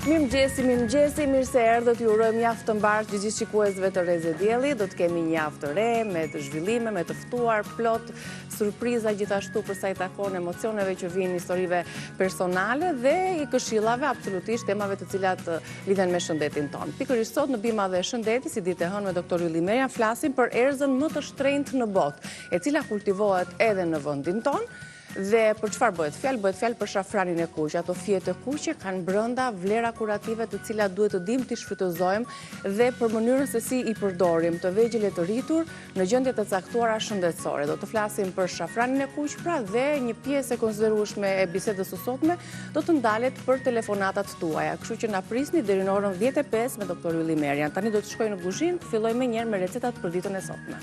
Mirëmëngjesi, mirëmëngjesi, mirë se erdhët, ju urojmë javë të mbarë të gjithë shikuesve të Rreze Dielli, do të kemi një javë të re, me të zhvillime, me të ftuar, plot surpriza gjithashtu për sa i takon emocioneve që vijnë historive personale dhe i këshillave absolutisht temave të cilat lidhen me shëndetin tonë. Pikërisht sot në Bima dhe Shëndeti, si ditë e hënë me doktor Ylli Merja, flasim për erëzën më të shtrenjtë në botë, e cila kultivohet edhe në vendin tonë, Dhe për çfarë bëhet fjalë? Bëhet fjalë për shafranin e kuq. Ato fijet e kuqe kanë brenda vlera kurative të cilat duhet të dimë t'i shfrytëzojmë dhe për mënyrën se si i përdorim të vegjël e të rritur në gjendje të caktuara shëndetësore. Do të flasim për shafranin e kuq pra dhe një pjesë e konsiderueshme e bisedës së sotme do të ndalet për telefonatat tuaja. Kështu që na prisni deri në orën 10:05 me doktor Ylli Merjan. Tani do të shkoj në kuzhinë, të filloj menjëherë me recetat për ditën e sotme.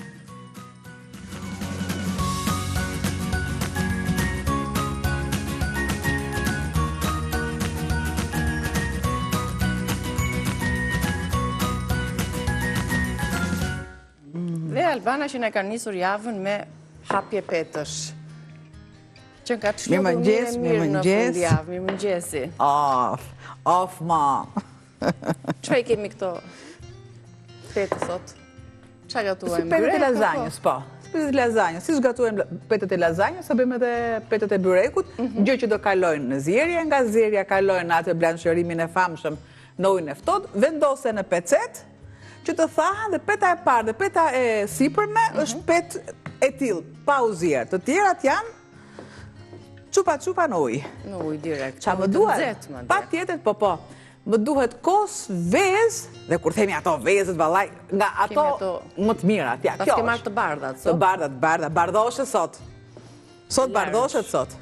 Dhe Albana që na ka nisur javën me hapje petësh. Që ka të shlodhur mirë e mirë në fundjavë, mirëmëngjesi. Of, of ma. Çfarë i kemi këto petë sot? Ça gatuajmë? Si petët e lazanjës, po. Si petët e lazanjës. Siç gatuajmë petët e lazanjës, sa bëjmë edhe petët e byrekut, mhm. gjë që do kalojnë në zierje, nga zierja kalojnë në atë blanshirimin e famshëm në ujin e ftohtë, vendosen në pecetë, që të thahen dhe peta e parë dhe peta e sipërme mhm. është petë e tillë, pa u zier. Të tjerat janë çupa çupa në ujë. Në ujë direkt. Ça më duhet? Patjetër, po po. Më duhet kos, vezë, dhe kur themi ato vezët, vallai, nga ato më të mirat. Ja, kjo ke marrë të bardhat, sot? Të bardhat, bardha, bardhoshe sot. Sot bardhoshet sot.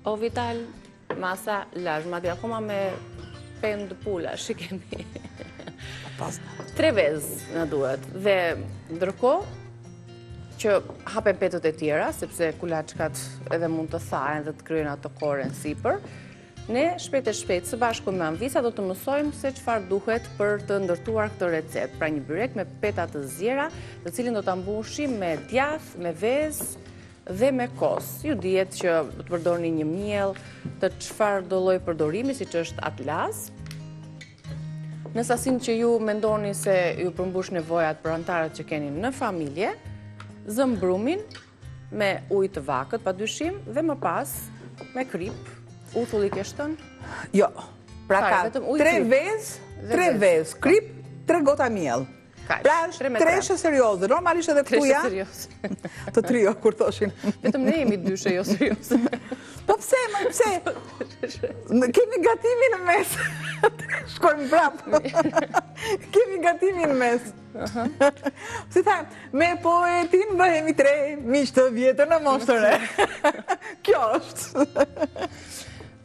O Vital, masa large, madje akoma me pendë pulash i kemi. Tre vezë na duhet. Dhe ndërkohë, që hapen petët e tjera, sepse kulaçkat edhe mund të thahen dhe të krijojnë ato koren sipër, Ne shpejt e shpejt së bashku me Anvisa do të mësojmë se çfarë duhet për të ndërtuar këtë recetë. Pra një byrek me peta të ziera, të cilin do ta mbushim me djathë, me vezë dhe me kos. Ju dihet që do të përdorni një miell të çfarëdo lloj përdorimi, siç është Atlas. Në sasinë që ju mendoni se ju përmbush nevojat për anëtarët që keni në familje, zëmë brumin me ujë të vakët, pa dyshim, dhe më pas me kripë, uthull i ke shtënë? Jo, pra ka tre vezë, tre vezë, kripë, tre gota miell. Pra është treshe serioze, normalisht edhe këtu ja. Treshe serioze. Të trio, kur thoshin. Vetëm ne jemi dyshe, jo serioze. Po pse, më pse? Kemi gatimin në mes. Shkojmë prapë. Kemi gatimin në mes. Si tha, me poetin bëhemi tre, miq të vjetër në moshë të re. Kjo është.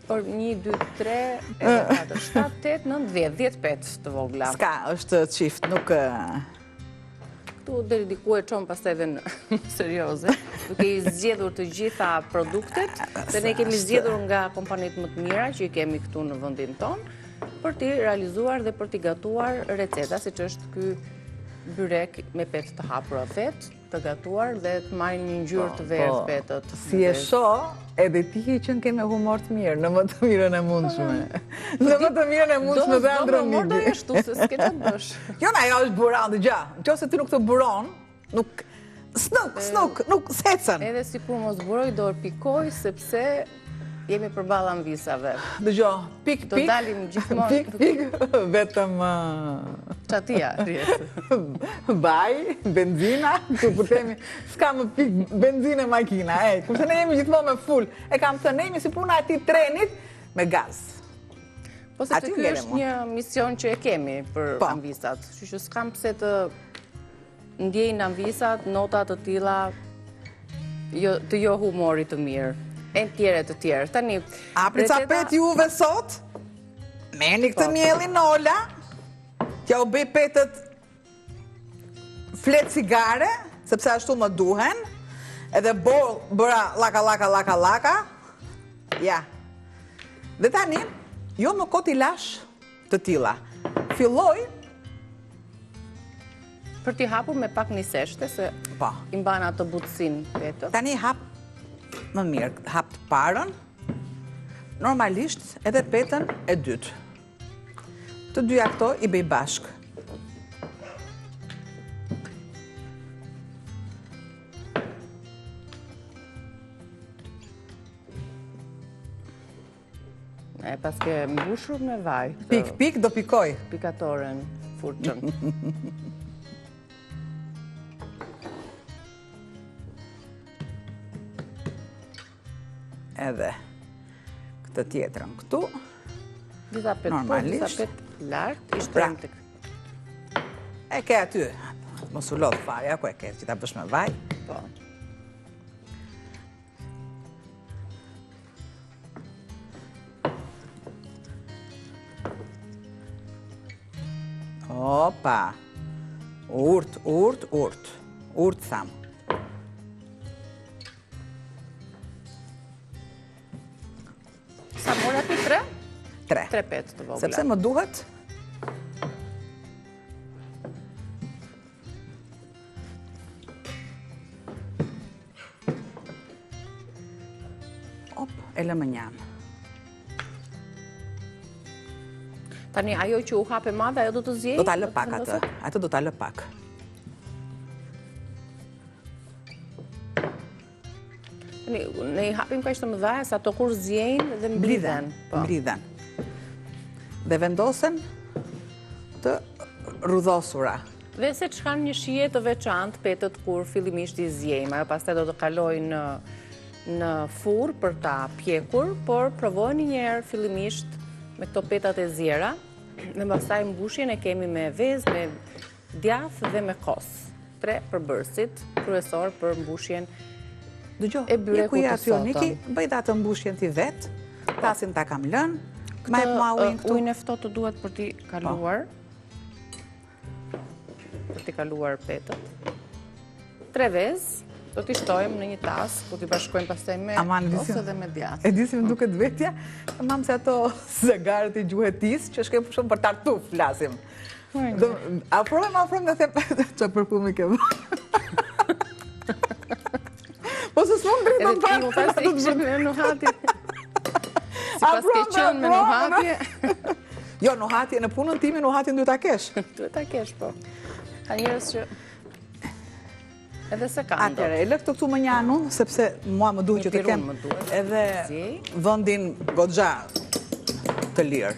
Por 1, 2, 3, 4, 7, 8, 9, 10, 10 petë të vogla. S'ka, është çift, nuk... Këtu deri diku e çon pastaj edhe në serioze, duke i zgjedhur të gjitha produktet, dhe ne kemi zgjedhur nga kompanitë më të mira që i kemi këtu në vendin tonë, për t'i realizuar dhe për t'i gatuar receta, siç është ky byrek me petë të hapura vetë, të gatuar dhe të marrin një ngjyrë të verdhë po, petët. Si e shoh, edhe ti ke qenë ke me humor të mirë, në më të mirën e mundshme. Në më të mirën e mundshme dhe Androniki. Do humor do jeshtu, se s'ke ça të bësh. Jo, na, ajo është buron, dhe gja. Në qoftë se ty nuk të buron, nuk, s'nuk, s'nuk, nuk, s'ecën. Edhe sikur mos buroj, do pikoj, sepse jemi përballë amvisave. Dëgjo, pik, pik. Do dalim gjithmonë. Pik, pik, vetëm... Çatia, rrjedh. Vaj, benzina, ku kur themi, s'ka më pik benzinë makina, e, kurse ne jemi gjithmonë me full. E kam thënë, ne jemi si puna e atij trenit me gaz. Po sepse ky është një mision që e kemi për po. amvisat, kështu që s'kam pse të ndjejnë amvisat nota të tilla jo, të jo humorit të mirë, e të tjerë e të tjerë. Tani, A për ca petë juve sot? Merrni këtë po. miellin Ola, t'jua bëj petët fletë cigare, sepse ashtu më duhen, edhe boll bëra laka, laka, laka, laka, ja. Dhe tani, jo më kot i lashë të tilla. Filloj për t'i hapur me pak niseshte, se po. i mban ato butësinë petët. Tani hap më mirë, hap të parën, normalisht edhe petën e dytë. Të dyja këto i bëj bashkë. E paske mbushur me vaj. Pik, pik, do pikoj. Pikatoren, furçën. Edhe këtë tjetrën këtu. Disa petë po, disa petë lart, i shtojmë pra, të... E ke aty, mos u lodh fare, ja ku e ke, që ta bësh me vaj. Po. Opa! Urt, urt, urt. Urt, thamë. Sa more aty? Tre? Tre. Tre petë të vogla. Sepse më duhet Op, e lë mënjanë. Tani, ajo që u hap e madhe, ajo do të ziejë? Do ta lë pak atë. Atë do ta lë pak. Tani, ne i hapim kaq të mëdha, se ato kur ziejnë dhe mblidhen. Po. Mblidhen. Dhe vendosen të rrudhosura. Dhe seç kanë një shije të veçantë petët kur fillimisht i ziejmë, ajo pastaj do të kalojë në në furrë për ta pjekur, por provojeni një herë fillimisht me këto petat e ziera, dhe pastaj mbushjen e kemi me vezë, me djathë dhe me kos. Tre përbërësit kryesorë për mbushjen e byrekut të sotëm. Niki, bëj dhe atë mbushjen ti vetë, tasin ta kam lënë, ma e ma ujin këtu. Ujin e ftohtë të duhet për t'i kaluar. Për t'i kaluar petët. Tre vezë, do t'i shtojmë në një tas, ku t'i bashkojmë pastaj me kos dhe me djathë. E di si më duket vetja, tamam si ato zagarët e gjuetisë, që shkojmë për shumë për tartuf, flasim. Afrohem, afrohem dhe them, ça parfumi ke vënë. Po se s'mund drejtë në parë. Edhe ti, më si ishe me nuhatje. Si paske qenë me nuhatje. Jo, nuhatje, në punën time nuhatjen duhet ta kesh. Duhet ta kesh, po. Ka njerëz që edhe s'e kanë. Atëherë, e lë këtë këtu mënjanë unë, sepse mua më duhet që të kem edhe vendin goxha të lirë.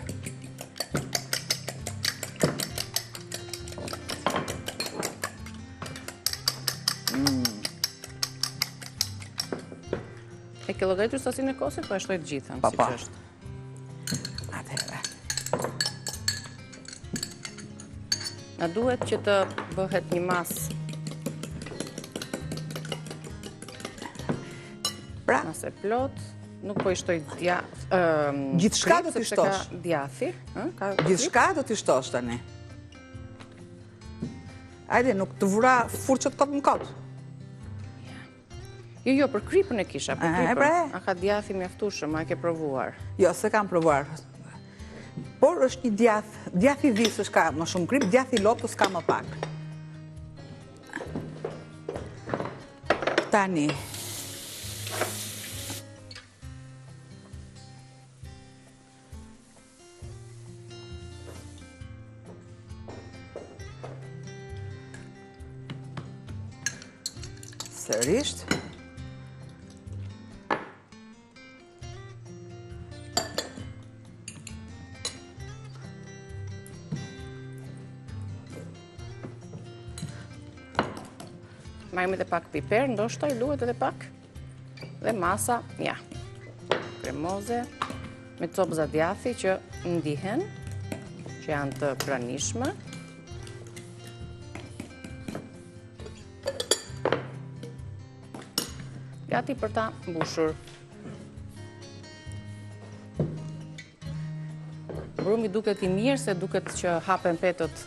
Mm. E ke llogaritur sasinë e kosit, po e shtoj të gjithën, po, siç po. është. Atëherë. Na duhet që të bëhet një masë. Pra? Masë e plotë, nuk po i shtoj djath... Gjithçka do t'i shtosh. Djathi. Gjithçka do t'i shtosh tani. Ajde, nuk të vura furçët kot më kot. Jo, jo, për kripën e kisha, për kripën. Pra. A ka djathi mjaftueshëm, a e ke provuar? Jo, s'e kam provuar. Por është një djath, djathi i dhisë është ka më shumë kripë, djathi i lopës ka më pak. Tani. Sërisht. Marrim edhe pak piper, ndoshta i duhet edhe pak. Dhe masa, ja, kremoze, me copëza djathi që ndihen, që janë të pranishme. Gati për ta mbushur. Brumi duket i mirë, se duket që hapen petët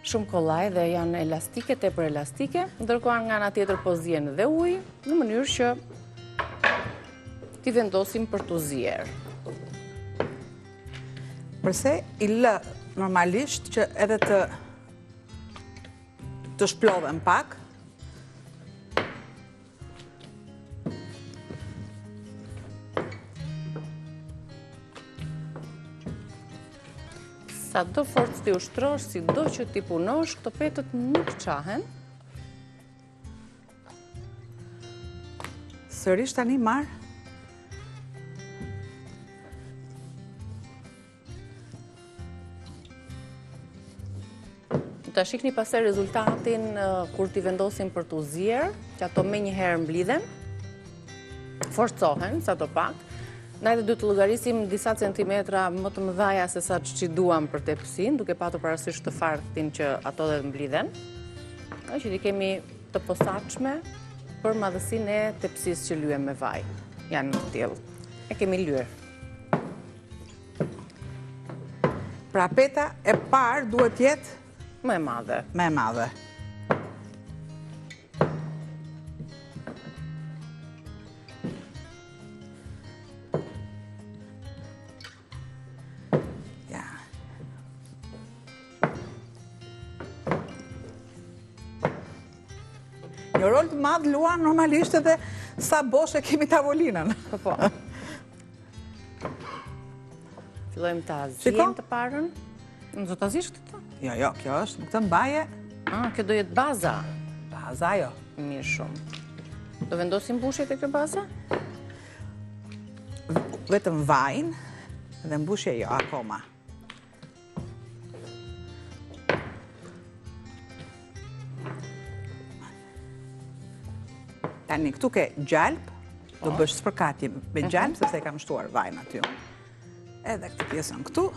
shumë kollaj dhe janë elastike, tepër elastike, ndërkohë nga ana tjetër po zien dhe uji, në mënyrë që t'i vendosim për t'u zier. Përse i lë normalisht që edhe të të shplodhen pak, Sado forcë t'i ushtrosh, sido që t'i punosh, këto petët nuk çahen. Sërish tani marr. Do ta shihni pastaj rezultatin kur t'i vendosim për t'u zier, që ato menjëherë mblidhen, forcohen, sado pak. Ndaj dhe duhet të llogarisim disa centimetra më të mëdhaja se sa ç'i duam për tepsinë, duke patur parasysh të faktin që ato dhe mblidhen. Që t'i kemi të posaçme për madhësinë e tepsisë që lyem me vaj. Janë të tillë. E kemi lyer. Pra peta e parë duhet jetë më e madhe. Më e madhe. Ja. Një rol të madh luan normalisht edhe sa bosh e kemi tavolinën. Po, po. Fillojmë ta ziejmë të parën. Në do ta ziesh këtë? Jo, jo, kjo është, nuk të mbaje. Ah, kjo do jetë baza. Baza, jo. Mirë shumë. Do vendosim mbushjet te kjo baza? Vetëm vajin dhe mbushje jo, akoma. Tani, këtu ke gjalpë, do po. bësh spërkatje me mhm. gjalpë, sepse e kam shtuar vajin aty. Edhe këtë pjesën këtu.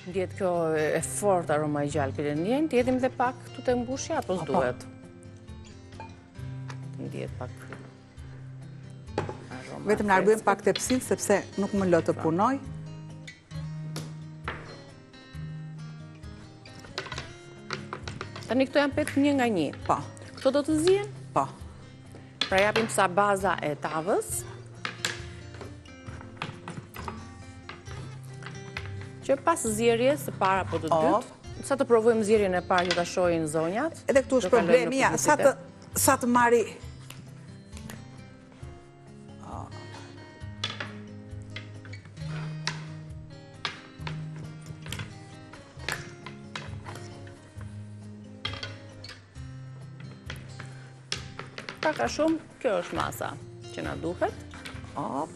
Ndihet kjo e fortë aroma e gjalpit e ndjen, t'i hedhim dhe pak këtu te mbushja, apo po, po. s'duhet? Ndihet pak aroma. Vetëm largojmë pak tepsinë, sepse nuk më lë të po. punoj. Tani këto janë petë një nga një. Po. Këto do të zihen? Po. Pra japim sa baza e tavës. Që pas zierjes së parë apo të dytë, sa të provojmë zierjen e parë që ta shohin zonjat. Edhe këtu është problemi, ja, sa të, sa të marri Pak a shumë, kjo është masa që na duhet. Op.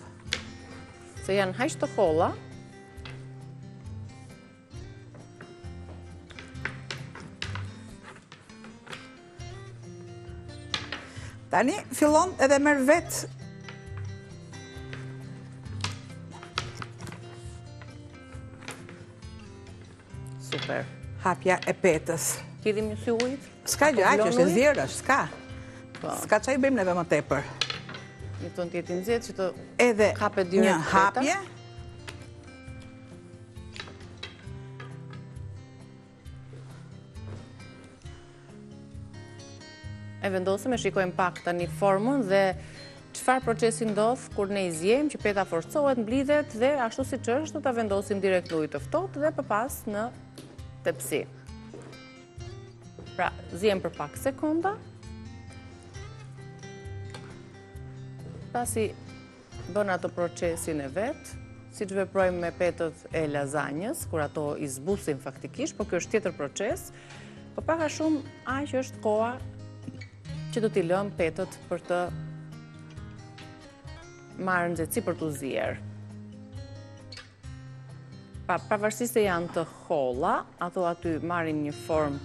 Se janë aq të holla. Tani, fillon edhe merr vetë Super. Hapja e petës. T'i hedhim një sy ujit? S'ka gjë, aq është e zier është, s'ka. Po. S'ka ça i bëjmë neve më tepër. Një të të jetë i nxehtë që të Edhe kapet direkt një hapje. E vendosim, e shikojmë pak tani formën dhe çfarë procesi ndodh kur ne i ziejmë që peta forcohet, mblidhet dhe ashtu siç është do ta vendosim direkt në ujë të ftohtë dhe më pas në tepsi. Pra, ziejmë për pak sekonda. Pasi bën atë procesin e vet, siç veprojmë me petët e lazanjës, kur ato i zbusim faktikisht, por kjo është tjetër proces, po pak a shumë aq është koha që do t'i lëmë petët për të marrë nxehtësi për t'u zier. Pa, pavarësisht se janë të holla, ato aty marrin një formë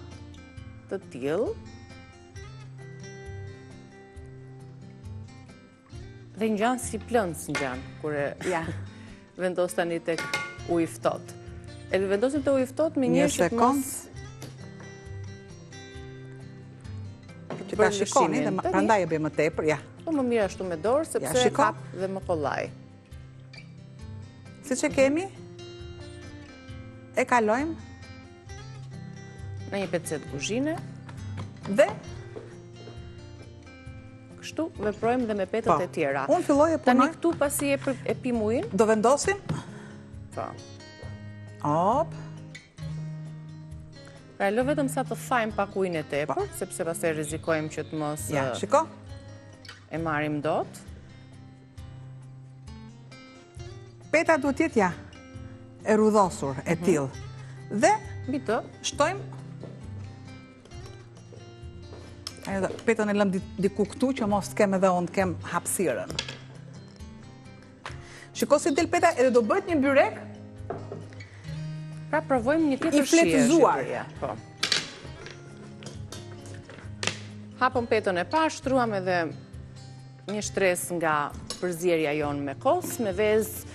të tillë, Dhe ngjan si plëndës ngjan, kur e ja. vendos tani tek uji i ftohtë. E vendosim te uji i ftohtë me një që të mos... Që ta shikoni dhe prandaj e bëj më tepër, ja. Po më mirë ashtu me dorë, sepse e kap dhe më kollaj. Siç e kemi, e kalojmë në një pecetë kuzhine dhe Kështu veprojmë dhe me petët po. e tjera. Unë filloj e punoj. Tani këtu pasi e, e pim ujin? Do vendosim? Po. Op. Pra lë vetëm sa të thajmë pak ujin e tepërt, po. sepse pastaj rrezikojmë që të mos Ja, shiko. E marrim dot. Peta duhet të jetë ja e rrudhosur, e mhm. tillë. Dhe mbi të shtojmë Ajo petën e lëmë diku këtu që mos të kem edhe unë të kem hapësirën. Shiko si del peta edhe do bëhet një byrek. Pra provojmë një tjetër shije. I fletëzuar. Po. Hapëm petën e parë, shtruam edhe një shtresë nga përzierja jonë me kos, me vezë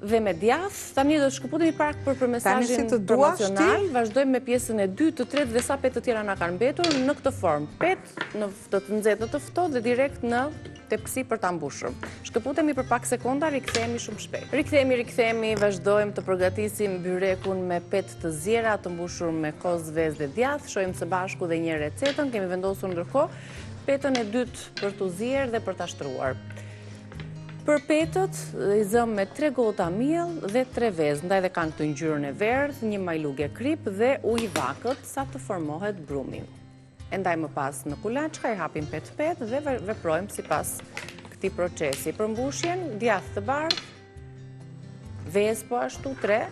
dhe me djathë. Tani do të shkëputemi pak për për mesazhin promocional. Vazhdojmë me pjesën e dytë, të tretë dhe sa petë të tjera na kanë mbetur në këtë formë. Petë në të të nxehtë në të ftohtë dhe direkt në tepsi për ta mbushur. Shkëputemi për pak sekonda, rikthehemi shumë shpejt. Rikthehemi, rikthehemi, vazhdojmë të përgatisim byrekun me petë të ziera, të mbushur me kos, vezë dhe djathë. Shohim së bashku dhe një recetën. Kemi vendosur ndërkohë petën e dytë për t'u zier dhe për ta shtruar. Për petët, i zëmë me 3 gota miell dhe 3 vezë, ndaj dhe kanë këtë ngjyrën e verdhë, një majë luge kripë dhe ujë i vakët sa të formohet brumi. E ndajmë më pas në kulaçka, i hapim petë petë dhe veprojmë sipas këtij procesi. Për mbushjen, djathë të bardhë, vezë po ashtu 3,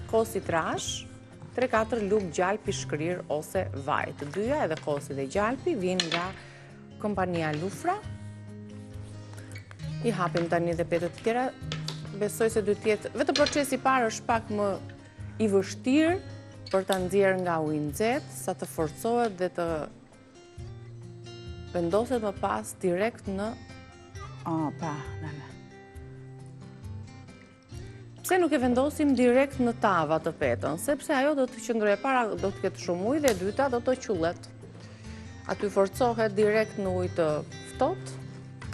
kos i trashë, 3-4 lugë gjalpë i shkrirë ose vaj. Të dyja edhe kosi dhe gjalpi vijnë nga kompania Lufra. I hapim tani dhe petët të tjera. Besoj se duhet të jetë, vetëm procesi i parë është pak më i vështirë për ta nxjerrë nga uji i nxehtë, sa të forcohet dhe të vendoset më pas direkt në... O, pa, në, në. Pse nuk e vendosim direkt në tavë atë petën? Sepse ajo do të qëndrojë e para, do të ketë shumë ujë dhe e dyta do të qullet. Aty forcohet direkt në ujë të ftohtë.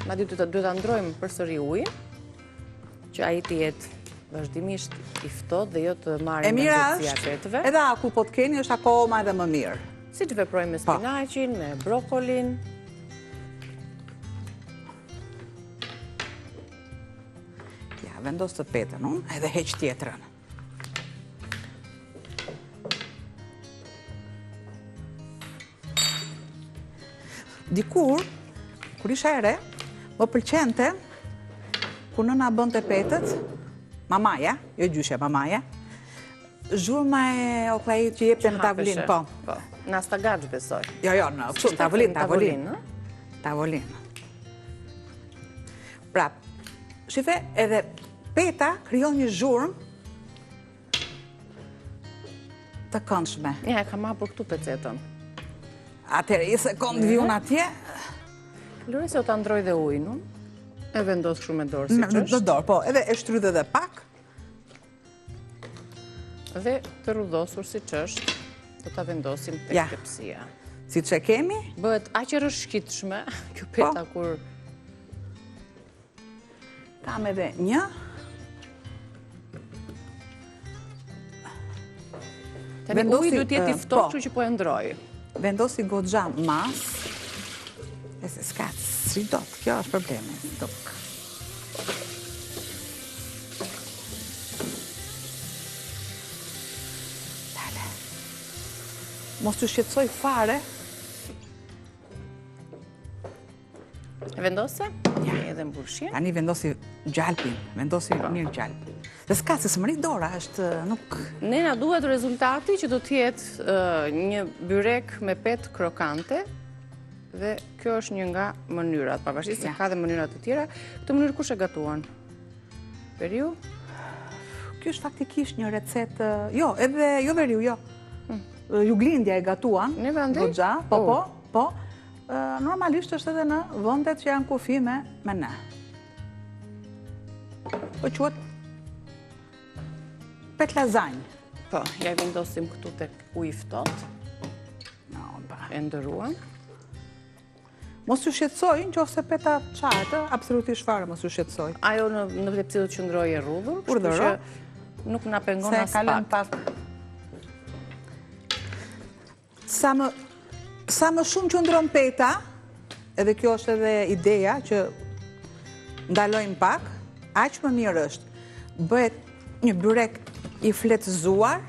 Madje duhet ta ndrojmë përsëri ujin, që ai të jetë vazhdimisht i ftohtë dhe jo të marrë nga nxehtësia e petëve. Edhe akull po të keni është akoma edhe më mirë. Siç veprojmë me po. spinaqin, me brokolin. Ja, vendos të petën unë, edhe heq tjetrën. Dikur, kur isha e re, më pëlqente, kur nëna bënte petët, mamaja, jo gjyshja, mamaja, zhurma e okllait që jepte në tavolinë, po. po. Në astagaç, besoj. Jo, jo, në tavolinë, tavolinë. Tavolinë. Pra, shife, edhe peta krijon një zhurmë të këndshme. Ja, e kam hapur këtu pecetën. Atëherë, një sekondë vi unë atje. Lëre se do ta ndroj dhe ujin, unë. E vendos kështu me dorë, siç është. Me dorë, po, edhe e shtrydh edhe pak. Dhe të rrudhosur siç është, do ta vendosim tek tepsia. Siç e kemi? Bëhet aq e rrëshqitshme, kjo po. peta kur... Kam edhe një. Tani uji duhet të jetë i ftohtë, po. kështu që po e ndroj. Vendosi goxha masë. E se s'ka, s'rri dot, kjo është problemi. Duk. Dale. Mos t'ju shqetësojë fare. E vendose? Ja. Edhe mbushjen. Tani vendosi gjalpin, vendosi po. mirë gjalpin. Dhe s'ka se s'më rri dora, është nuk... Ne na duhet rezultati që do të jetë një byrek me petë krokante, Dhe kjo është një nga mënyrat, pavarësisht se ka dhe mënyra të tjera. Këtë mënyrë kush e gatuan? Veriu? Kjo është faktikisht një recetë, jo, edhe jo veriu, jo. Hmm. Juglindja e gatuan. Në vende? Goxha, po, po, po. Normalisht është edhe në vendet që janë kufi me, me ne. Po quhet petë lazanjë. Po, ja i vendosim këtu tek uji i ftohtë. E ndërruam. Mos ju shqetësojë, në qoftë se peta çahet, absolutisht fare mos ju shqetësojë. Ajo në, në tepsi do të qëndrojë e rrudhur, kështu që nuk na pengon aspak. Se kalon pak. Sa më, sa më shumë qëndron peta, edhe kjo është edhe ideja që ndalojmë pak, aq më mirë është. Bëhet Një byrek i fletëzuar.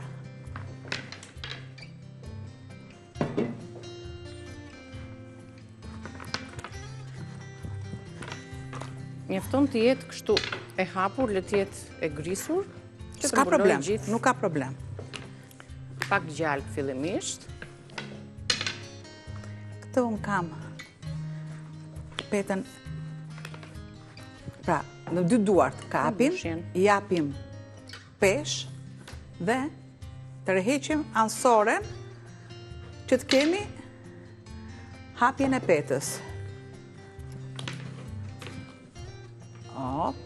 Mjafton të jetë kështu e hapur, le të jetë e grisur. S'ka problem, nuk ka problem. Pak gjalpë fillimisht. Këtë unë kam petën, pra, në dy duart kapim, japim peshë dhe tërheqim anësoren që të kemi hapjen e petës. Op.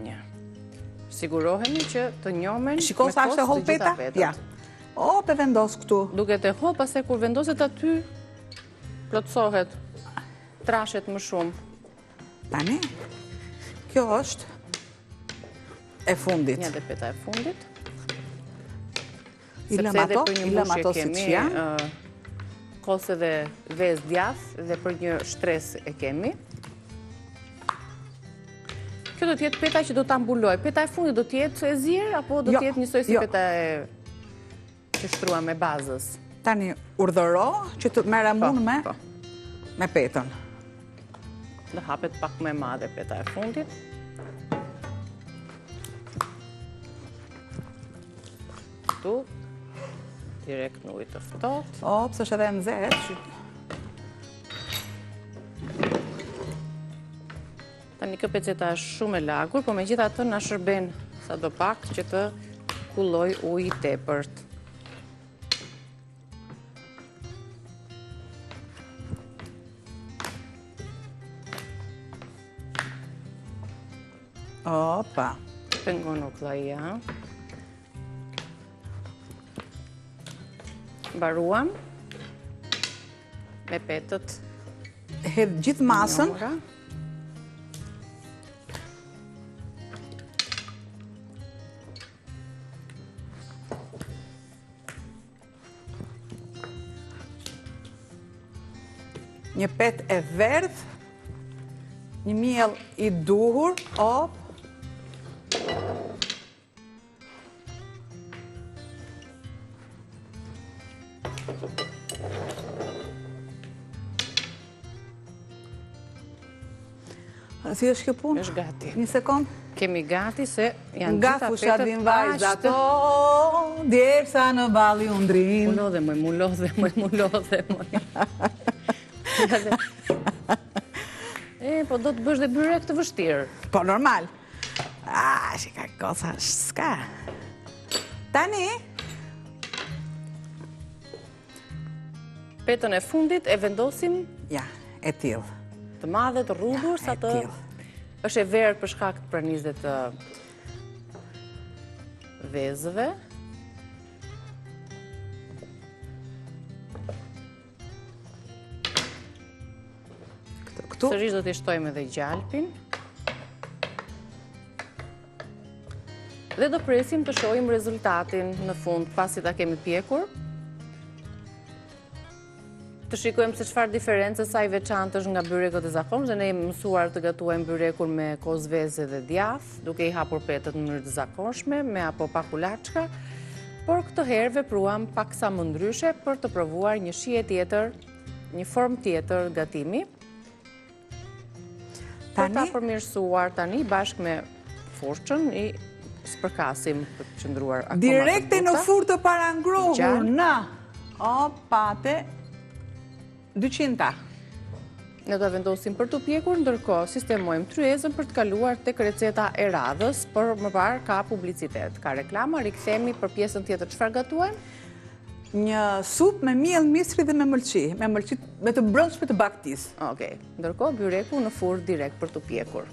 Një. Sigurohemi që të njomen Shiko sa është e hollë peta? Ja. Op, e vendos këtu. Duket e hollë, pastaj kur vendoset aty, plotësohet, trashet më shumë. Tani, kjo është e fundit. Një dhe peta e fundit. I lëmë ato, i lëmë ato siç janë. Kos edhe vezë djathë dhe për një shtresë e kemi. Kjo do të jetë peta që do ta mbulojë. Peta e fundit do të jetë e zier apo do të jo, jetë njësoj si jo. peta e që shtruam e bazës? Tani urdhëro që të merrem po, unë me po. me petën. Do hapet pak më e madhe peta e fundit. Këtu, direkt në ujë të ftohtë. O, pse është edhe e nxehtë? Tani kjo peceta është shumë e lagur, po megjithatë na shërben sado pak që të kullojë uji i tepërt. Opa. Pengon okllaia. Mbaruam me petët. Hedh gjithë masën. Një petë e verdhë, një miell i duhur, op. Si është kjo punë? Është gati. Një sekond. Kemi gati se janë gjitha petët. Nga fusha vijnë vajzat, o, djersa në ballë ju ndrin. M'u lodhe, moj, m'u lodhe, moj, m'u lodhe, moj. E, po do të bësh dhe byrek të vështirë. Po, normal. A, që ka kosa, s'ka. Tani, Petën e fundit e vendosim... Ja, e tillë. Të madhe, të rrudhur, sa të... është e verdhë për shkak të pranisë dhe të vezëve. Këtu. Sërish do t'i shtojmë edhe gjalpin. Dhe do presim të shohim rezultatin në fund, pasi ta kemi pjekur. Të shikojmë se çfarë diference sa i veçantë është nga byrekët e zakonshëm, dhe ne jemi mësuar të gatuajmë byrekun me kos veze dhe djathë, duke i hapur petët në mënyrë të zakonshme, me apo pa kulaçka, por këtë herë vepruam paksa më ndryshe për të provuar një shije tjetër, një formë tjetër gatimi. Për ta përmirësuar tani bashkë me furçën i spërkasim për të qëndruar akoma të buta. Direkte në furrë të parangrohur në opate 200-ta. Ne do vendosim për t'u pjekur, ndërkohë sistemojmë tryezën për të kaluar tek receta e radhës, por më parë ka publicitet, ka reklama, rikthehemi për pjesën tjetër. Çfarë gatuajmë? Një supë me miell misri dhe me mëlçi, me mëlçi me të brendshme të bagëtisë. Okej. Ndërkohë byreku në furrë direkt për t'u pjekur.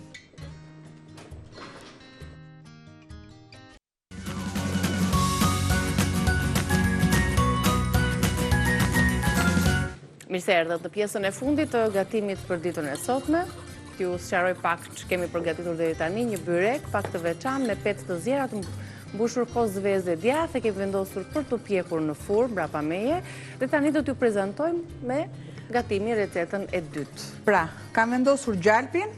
Mirë se erdhët në pjesën e fundit të gatimit për ditën e sotme. T'ju sqaroj pak ç'kemi përgatitur deri tani, një byrek pak të veçantë me petë të ziera të mbushur kos vezë dhe djathë, e kemi vendosur për t'u pjekur në furrë mbrapa meje dhe tani do t'ju prezantojmë me. Gatimi recetën e dytë. Pra, kam vendosur gjalpin,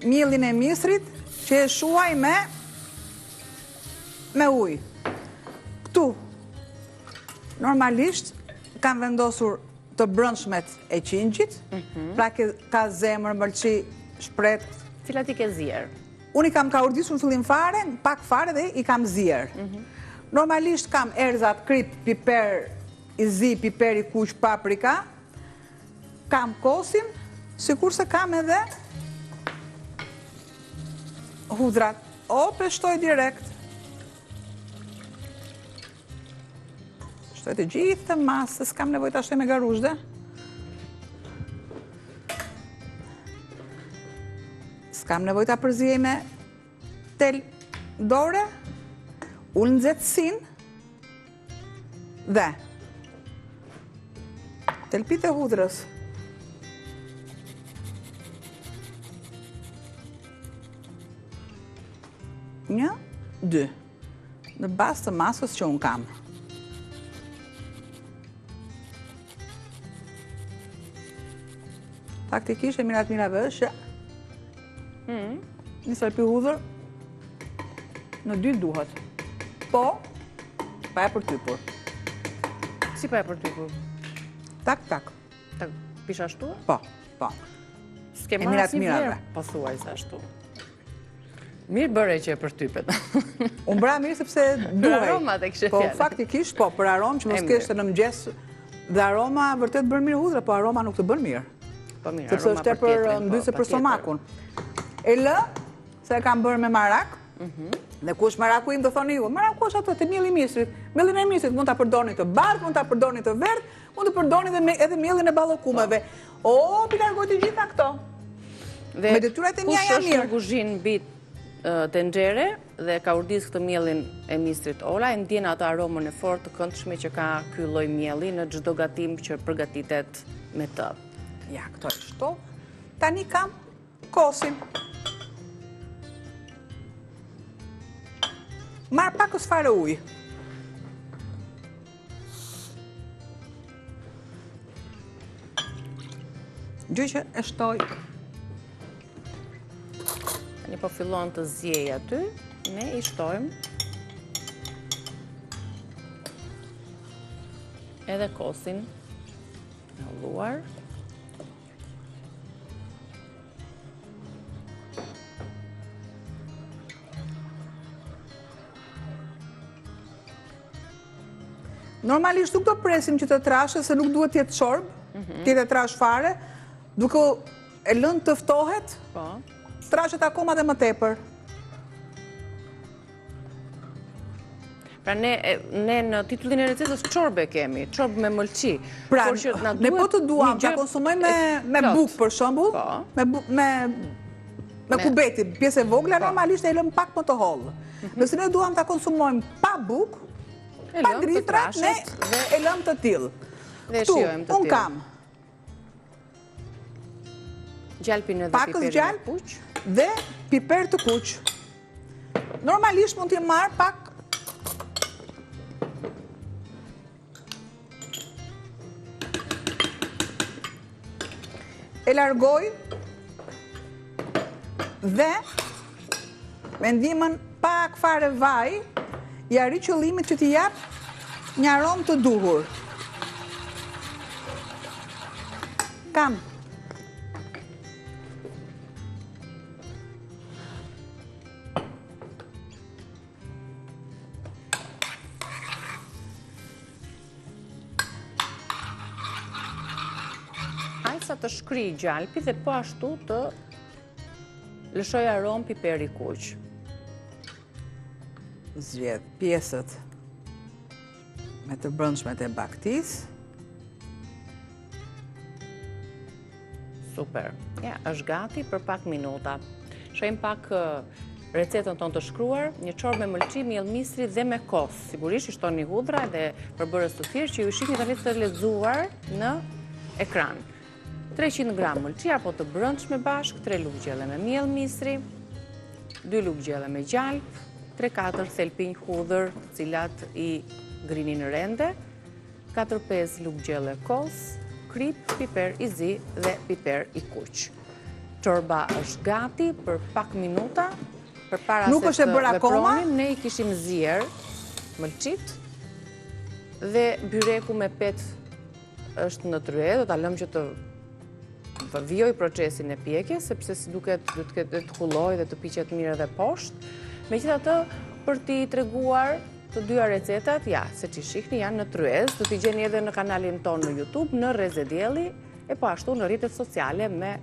miellin e misrit, që e shuaj me me ujë. Këtu, normalisht, kam vendosur të brendshmet e qingjit, mhm. pra ka zemër, mëlçi, shpretë. Cilat i ke zier? Unë i kam kaurdisur në fillim fare, pak fare dhe i kam zier. Mhm. Normalisht kam erëzat kripë, piper i zi, piper i kuq, paprika, kam kosin, sikurse kam edhe hudhrat. Op, e shtoj direkt. Shtoj të gjithë këtë masë, se s'kam nevojë ta shtoj me garuzhde. S'kam nevojë ta përziej me tel dore, ul nxehtësinë dhe thelpinjtë e hudhrës. Një, dy. Në bazë të masës që unë kam. Faktikisht e mira të mirave është që mm. një thelpi hudhër në dy duhet. Po, pa e përtypur. Si pa e përtypur? Tak, tak. Ta pish ashtu? Po, po. S'ke marrë asnjë vlerë, po thuaj se ashtu. Mirë bëre që e përtype. Unë bëra mirë sepse duhej. Për aromat e kishe po, fjalën. Po, faktikisht, po, për aromë që mos keshte në mëngjes dhe aroma vërtet bën mirë hudhra, po aroma nuk të bën mirë. Po mirë, sepse është tepër po, mbytëse për stomakun. E lë, se e kam bërë me marak, mhm. Dhe ku është maraku im do thoni ju? Maraku është ato te mielli i misrit. Miellin e misrit mund ta përdorni të bardhë, mund ta përdorni të verdhë, mund të përdorni edhe edhe miellin e ballokumeve. Po. O, i largoj të gjitha këto. Dhe Me detyrat e mia janë mirë. Kush është në kuzhinë mbi tenxhere dhe kaurdis këtë miellin e misrit Ola, e ndjen atë aromën e fortë të këndshme që ka ky lloj mielli në çdo gatim që përgatitet me të. Ja, këto e shtova. Tani kam kosin. Marr pakëz fare ujë. Gjë që e shtoj. Tani po fillon të ziejë aty, ne i shtojmë edhe kosin e holluar. Normalisht nuk do presim që të trashet, se nuk duhet të jetë çorbë, mhm. të jetë e trashë fare, duke e lënë të ftohet, po. trashet akoma dhe më tepër. Pra ne, ne në titullin e recetës çorbë kemi, çorbë me mëlçi. Pra, ne po të duam, ta konsumojmë me, me bukë, për shembull, po. me, me, me kubeti, pjesë e vogla, po. normalisht e lëmë pak më të hollë. Mhm. Nëse ne duam ta konsumojmë pa bukë, pa drithëra, ne e lëmë të tillë. Këtu, unë kam gjalpin edhe piperin e kuq. Dhe piper të kuq. Normalisht mund t'i marr pak e largoj dhe me ndihmën pak fare vaj ia arrij qëllimit që t'i jap një aromë të duhur. Kam Aq sa të shkrijë gjalpi dhe po ashtu të lëshojë aromë piperi i kuq. Zgjedh pjesët me të brendshmet e bagëtisë. Super. Ja, është gati për pak minuta. Shohim pak recetën tonë të shkruar, një çorbë me mëlçi, miell misri dhe me kos. Sigurisht i shtoni hudhra dhe përbërës të tjerë që ju shihni tani të lexuar në ekran. 300 gram mëlçi apo të brendshme bashkë, 3 lugë gjelle me miell misri, 2 lugë gjelle me gjalp, 3-4 thelpinj hudhër, të cilat i grini në rende, 4-5 lugë gjelle kos. Kripë, piper i zi dhe piper i kuq. Çorba është gati për pak minuta, përpara se të vepronim, ne i kishim zier mëlçitë dhe byreku me petë është në tryezë, do ta lëmë që të vijojë procesin e pjekjes, sepse si duket do të ketë të kullojë dhe të piqet mirë edhe poshtë. Megjithatë, për t'i treguar të dyja recetat, ja, siç i shihni, janë në tryezë, do t'i gjeni edhe në kanalin tonë në Youtube, në Rreze Dielli, e po ashtu në rrjetet sociale me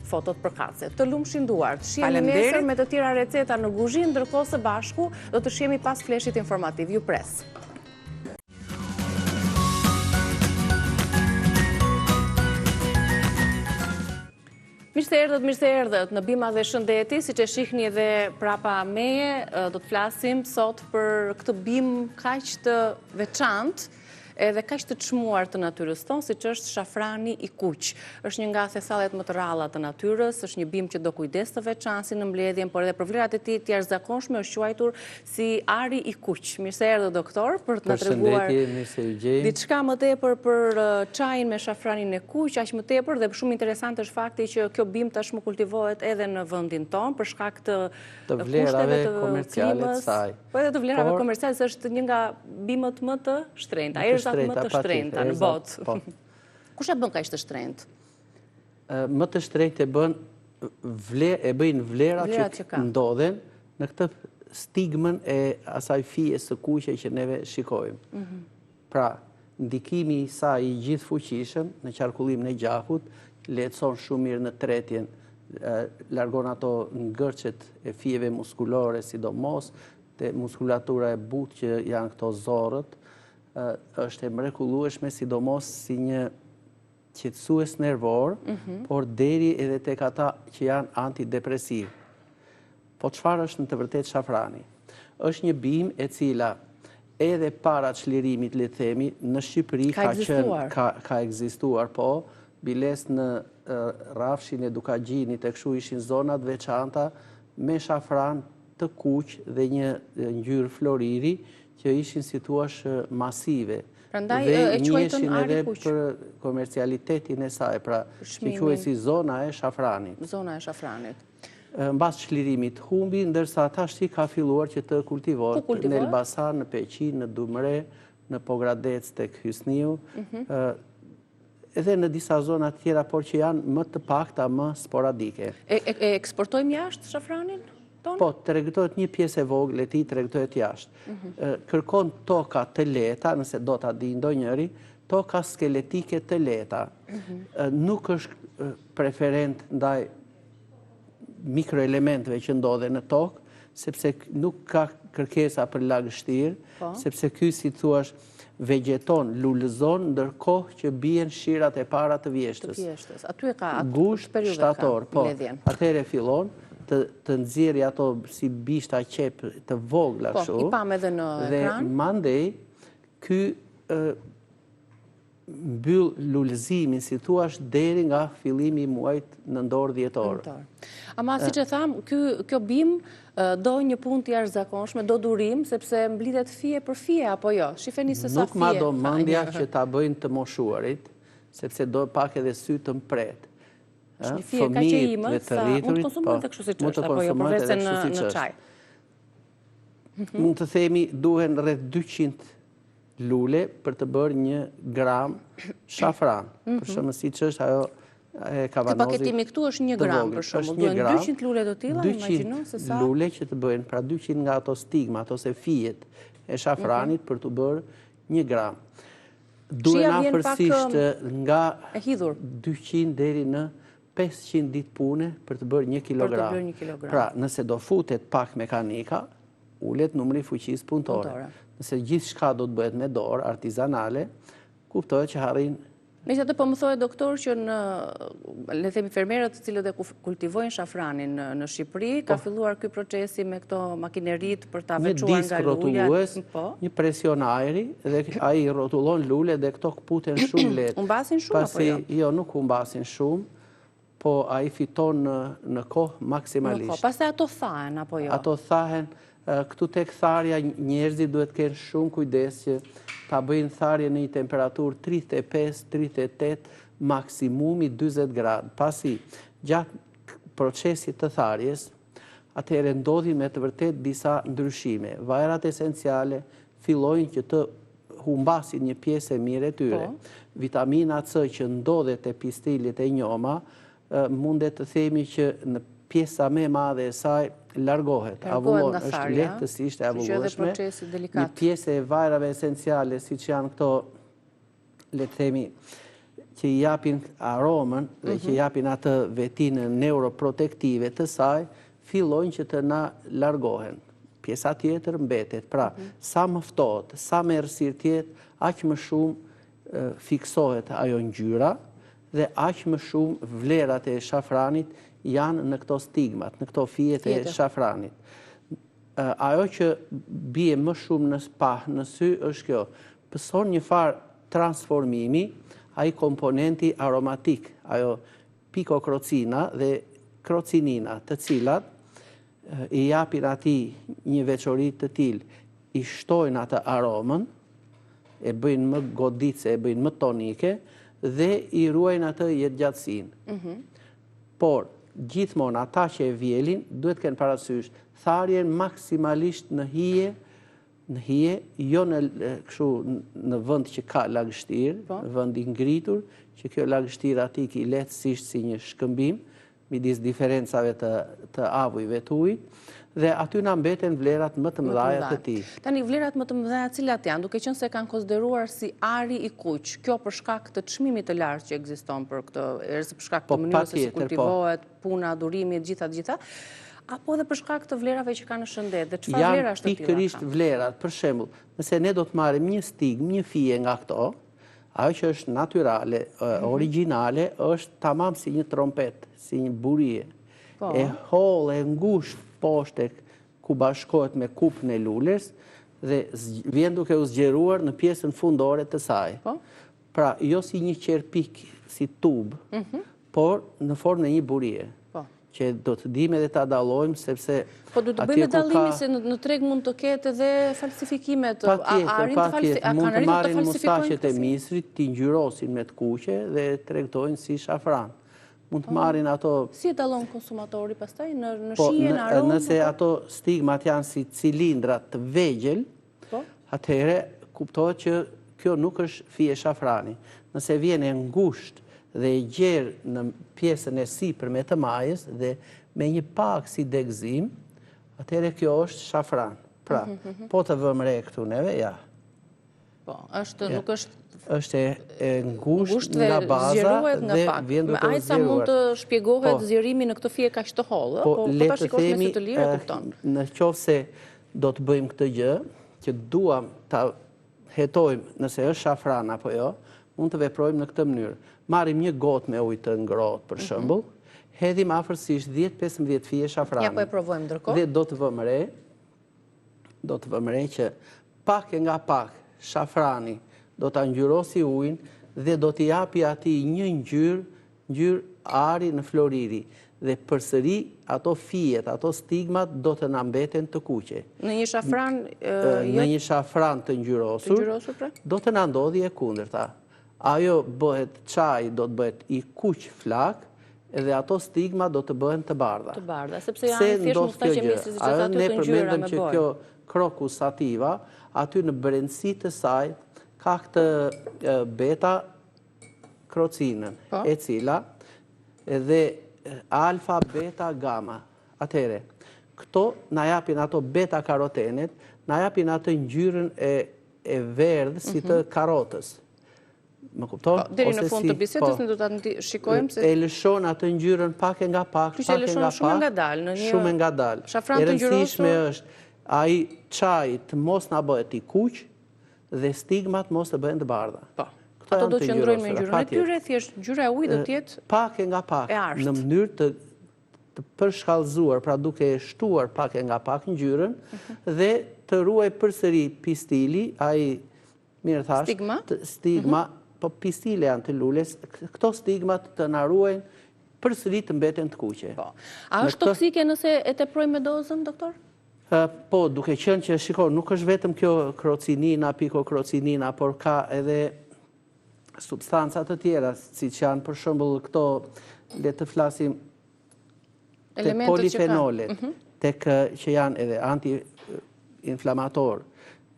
fotot përkatëse. Të lumshin duart, shihemi nesër me të tjera receta në kuzhinë, ndërkohë së bashku do të shihemi pas fleshit informativ. Ju pres. Mirë se erdhët, mirë se erdhët në Bima dhe Shëndeti, siç e shihni edhe prapa meje, do të flasim sot për këtë bimë kaq të veçantë, edhe kaq të çmuar të natyrës tonë, siç është shafrani i kuq. Është një nga thesalet më të rralla të natyrës, është një bimë që do kujdes të veçantë si në mbledhjen, por edhe për vlerat e tij të jashtëzakonshme është quajtur si ari i kuq. Mirë se erdhët doktor për të na treguar diçka më tepër për çajin me shafranin e kuq, aq më tepër dhe shumë interesant është fakti që kjo bimë tashmë kultivohet edhe në vendin tonë për shkak të të vlerave komerciale të saj. Po edhe të vlerave komerciale, se është një nga bimët më të shtrenjta, erëzat më të shtrenjta në botë. Po. Kush e bën kaq të shtrenjtë? Më të shtrenjtë e bën e bëjnë vlerat që ndodhen në këtë stigmën e asaj fijes së kuqe që neve shikojmë. Mhm. Pra, ndikimi i saj i gjithëfuqishëm në qarkullimin e gjakut, lehtëson shumë mirë në tretjen, largon ato ngërçet e fijeve muskulore, sidomos te muskulatura e butë që janë këto zorrët, është e mrekullueshme sidomos si një qetësues nervor, mhm. por deri edhe tek ata që janë antidepresivë. Po çfarë është në të vërtetë shafrani? Është një bimë e cila edhe para çlirimit, le të themi, në Shqipëri ka qenë ka ka ekzistuar, po, biles në rrafshin e Dukagjinit e kështu ishin zona të veçanta me shafran të kuq dhe një ngjyrë floriri që ishin si thuash masive. Prandaj e quajtën ari i kuq. Për komercialitetin e saj, pra që quhej si zona e shafranit. Zona e shafranit. Mbas çlirimit humbi, ndërsa tashti ka filluar që të kultivohet në Elbasan, në Peqin, në Dumre, në Pogradec tek Hysniu, mhm. edhe në disa zona të tjera, por që janë më të pakta, më sporadike. E eksportojmë jashtë shafranin tonë? Po, tregtohet një pjesë e vogël e tij tregtohet jashtë. Mhm. Kërkon toka të lehta, nëse do ta dijë ndonjëri, toka skeletike të lehta. Mhm. Nuk është preferent ndaj mikroelementëve që ndodhen në tokë, sepse nuk ka kërkesa për lagështirë, po. sepse ky si thuash vegjeton, lulëzon ndërkohë që bien shirat e para të vjeshtës. Të vjeshtës. Aty e ka atë Gusht, shtator, po. Atëherë fillon të të nxjerrë ato si bishta qepë të vogla po, kështu. Po, i pamë edhe në ekran. Dhe mandej ky mbyll lulëzimin, si thuash, deri nga fillimi i muajit nëntor dhjetor. Ama, siç e thamë, kjo bimë do një punë të jashtëzakonshme, do durim, sepse mblidhet fije për fije, apo jo? Shifeni se sa fije. Nuk ma do mendja që ta bëjnë të moshuarit, sepse do pak edhe sy të mprehtë. Është një fije kaq e imët, sa mund të konsumohet edhe kështu siç është, apo jo, përveç se në çaj. Mhm. Mund të themi duhen rreth 200 lule për të bërë një gram shafran. Për mhm. shembull siç është ajo e kavanozit. Ky paketimi këtu është një gram për shembull. Duhen 200 lule të tilla, imagjino se sa lule që të bëjnë, pra 200 nga ato stigmat ose fijet e shafranit mhm. për të bërë një gram. Duhen afërsisht nga 200 deri në 500 ditë pune për të bërë një kilogram. Pra, nëse do futet pak mekanika, ulet numri i fuqisë punëtore. Nëse gjithçka do të bëhet me dorë, artizanale, kuptohet që arrin Megjithatë po më thoje doktor që në, le themi fermerët të cilët e kultivojnë shafranin në Shqipëri, ka po. filluar ky procesi me këto makineritë për ta veçuar nga lulja. Një disk rrotullues, po. një presion ajri, dhe ai rrotullon lulet dhe këto këputen shumë lehtë. Humbasin shumë apo jo? Jo, nuk humbasin shumë, po ai fiton në kohë maksimalisht. Në kohë. Pastaj ato thahen apo jo? Ato thahen, këtu tek tharja njerëzit duhet të kenë shumë kujdes që ta bëjnë tharjen në një temperaturë 35, 38, Maksimumi 40 gradë, pasi gjatë procesit të tharjes, atëherë ndodhin me të vërtetë disa ndryshime. Vajrat esenciale fillojnë që të humbasin një pjesë e mirë e tyre. Po. Vitamina C që ndodhet te pistilet e njoma, mundet të themi që në pjesa më e madhe e saj largohet, avullon, është lehtësisht e avullueshme. Një pjesë e vajrave esenciale, siç janë këto, le të themi, që i japin aromën dhe që mhm. japin atë vetinë neuroprotektive të saj, fillojnë që të na largohen. Pjesa tjetër mbetet. Pra, mhm. sa më ftohtë, sa më errësirë të jetë, aq më shumë fiksohet ajo ngjyra dhe aq më shumë vlerat e shafranit janë në këto stigmat, në këto fijet e shafranit. Ajo që bie më shumë në pah në sy është kjo, pëson një farë transformimi ai komponenti aromatik, ajo pikokrocina dhe krocinina, të cilat i japin atij një veçori të tillë, i shtojnë atë aromën, e bëjnë më goditëse, e bëjnë më tonike dhe i ruajnë atë jetëgjatësinë. Mhm. Por, gjithmonë ata që e vjelin, duhet të kenë parasysh tharjen maksimalisht në hije, në hije, jo në kështu në vend që ka lagështirë, po. në vend i ngritur, që kjo lagështira të iki lehtësisht si një shkëmbim midis diferencave të të avujve të ujit dhe aty na mbeten vlerat më të mëdha të tij. Tani vlerat më të mëdha cilat janë, duke qenë se e kanë konsideruar si ari i kuq, kjo për shkak të çmimit të lartë që ekziston për këtë erëz, për shkak të po, mënyrës se si po. kultivohet, puna, durimi, të gjitha të gjitha, apo edhe për shkak të vlerave që ka në shëndet dhe çfarë vlerash të tilla ka? Janë pikërisht vlerat, për shembull, nëse ne do të marrim një stigmë, një fije nga këto, ajo që është natyrale, mhm. origjinale, është tamam si një trompetë, si një burie. Po. E hollë, e ngushtë poshtë ku bashkohet me kupën e lules dhe vjen duke u zgjeruar në pjesën fundore të saj. Po. Pra, jo si një qerpik, si tub, mhm. por në formën e një burie. Po. Që do të dimë edhe ta dallojmë, sepse... Po do të bëjmë dallimin se në treg mund të ketë edhe falsifikime të patjetër, patjetër, mund të marrin mustaqet e misrit, t'i ngjyrosin me të kuqe dhe tregtojnë si shafran. Mund të po. marrin ato... Si e dallon konsumatori pastaj në po, shije, në aromë? Nëse ato stigmat janë si cilindra të vegjël, Po. Atëherë kuptohet që kjo nuk është fije shafrani. Nëse vjen e ngushtë dhe e gjerë në pjesën e sipërme të majës dhe me një pak si degëzim, atëherë kjo është shafran. Pra, mhm, mhm. po të vëmë re këtu neve, ja. Po, është, nuk është është e ngushtë nga baza dhe vjen duke u zgjeruar. Aq sa mund të shpjegohet po. zgjerimi në këtë fije kaq të hollë, po, po po ta shikosh me sy të lirë e kupton. Në qoftë se do të bëjmë këtë gjë, që duam ta hetojmë nëse është shafran apo jo, mund të veprojmë në këtë mënyrë. Marrim një gotë me ujë të ngrohtë, për mhm. shembull, hedhim afërsisht 10-15 fije shafrani. Ja po e provojmë ndërkohë. Dhe do të vëmë re, do të vëmë re që pak e nga pak shafrani do ta ngjyrosi ujin dhe do t'i japi atij një ngjyrë ngjyrë ari në floriri dhe përsëri ato fijet, ato stigmat do të na mbeten të kuqe. Në një shafran jo Në një shafran të ngjyrosur, të ngjyrosur pra? do të na ndodhi e kundërta. Ajo bëhet çaji do të bëhet i kuq flakë dhe ato stigma do të bëhen të bardha. Të bardha, sepse janë thjesht mustaqe misri, siç e thatë ju, të ngjyra me bojë. Ne përmendëm që kjo Crocus sativa, aty në brendësi të saj ka këtë beta krocinën, po. e cila edhe alfa, beta, gama. Atëherë, këto na japin ato beta karotenet, na japin atë ngjyrën e e verdhë si të mhm. karotës. Më kupton? Po, deri në fund të bisedës po, ne do ta shikojmë se e lëshon atë ngjyrën pak e nga pak, pak e nga pak. Shumë ngadalë në një shumë ngadalë. Shafran të ngjyrosur. E rëndësishme është ai çaji të mos na bëhet i kuq, dhe stigmat mos të bëhen të bardha. Po. Këto Ato do të qëndrojnë me ngjyrën e tyre, thjesht ngjyra e ujit do të jetë pak e nga pak, në mënyrë të të përshkallëzuar, pra duke e shtuar pak e nga pak ngjyrën mhm. dhe të ruaj përsëri pistili, ai mirë thashë, stigma, stigma, mhm. po pistile janë të lules, këto stigmat të na ruajnë përsëri të mbeten të kuqe. Po. A është toksike nëse e teprojmë me dozën, doktor? Po, duke qenë që, shiko, nuk është vetëm kjo krocinina, pikokrocinina, por ka edhe Substanca të tjera, siç janë për shembull këto, le të flasim te polifenolet, mhm. tek që janë edhe anti-inflamator,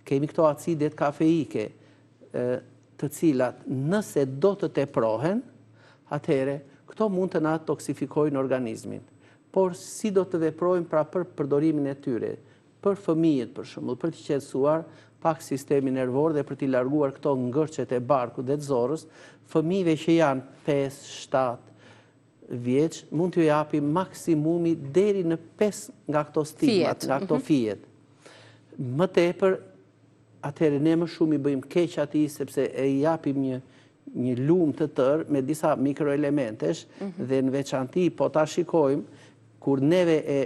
kemi këto acidet kafeike, të cilat nëse do të teprohen, atëherë këto mund të na toksifikojnë organizmin. Por si do të veprojmë pra për përdorimin e tyre, Për fëmijët, për shembull, për të qetësuar pak sistemin nervor dhe për t'i larguar këto ngërçet e barkut dhe të zorrës, fëmijëve që janë 5, 7 vjeç, mund t'ju japim maksimumi deri në 5 nga këto stigmat, nga këto mhm. fijet. Më tepër, atëherë ne më shumë i bëjmë keq atij sepse e japim një një lumë të tërë me disa mikroelementesh mhm. dhe në veçanti po ta shikojmë kur neve e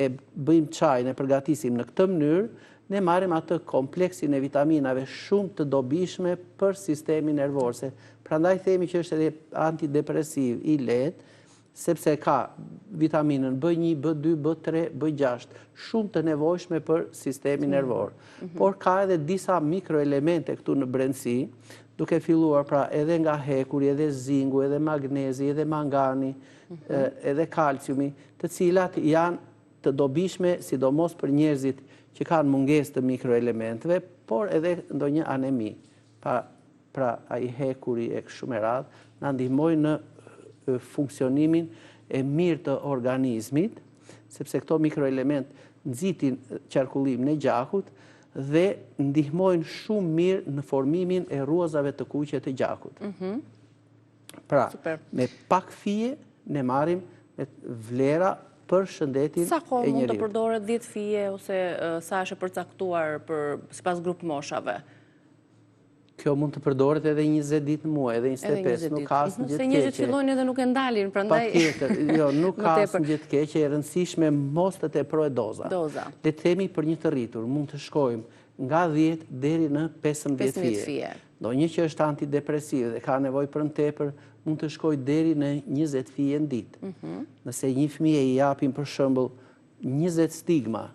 e bëjmë çajin, e përgatisim në këtë mënyrë, ne marrim atë kompleksin e vitaminave shumë të dobishme për sistemin nervor. Se prandaj themi që është edhe antidepresiv i lehtë, sepse ka vitaminën B1, B2, B3, B6, shumë të nevojshme për sistemin mm. nervor. Mhm. Por ka edhe disa mikroelemente këtu në brendësi, duke filluar pra edhe nga hekuri, edhe zingu, edhe magnezi, edhe mangani, mhm. edhe kalciumi, të cilat janë të dobishme sidomos për njerëzit që kanë mungesë të mikroelementëve, por edhe ndonjë anemi. Pa, pra ai hekuri e kështu me radhë, na ndihmojnë në funksionimin e mirë të organizmit, sepse këto mikroelementë nxitin qarkullimin e gjakut dhe ndihmojnë shumë mirë në formimin e rruazave të kuqe të gjakut. Mhm. Pra, me pak fije, ne marrim vlera për shëndetin e njeriut. Sa kohë mund të përdoret 10 fije ose sa është e përcaktuar për sipas grupmoshave? Kjo mund të përdoret edhe 20 ditë në muaj, edhe 25, nuk ka asnjë gjë të keqe. Se njerëzit fillojnë edhe nuk e ndalin, prandaj... Patjetër, jo, nuk ka asnjë gjë të keqe, e rëndësishme mos të teprohet doza. Doza. Le të themi për një të rritur, mund të shkojmë nga 10 deri në 15 fije. Ndonjë që është antidepresiv dhe ka nevojë për më tepër, mund të shkojë deri në 20 fije në ditë. Mhm. Nëse një fëmije i japim për shembull 20 stigma,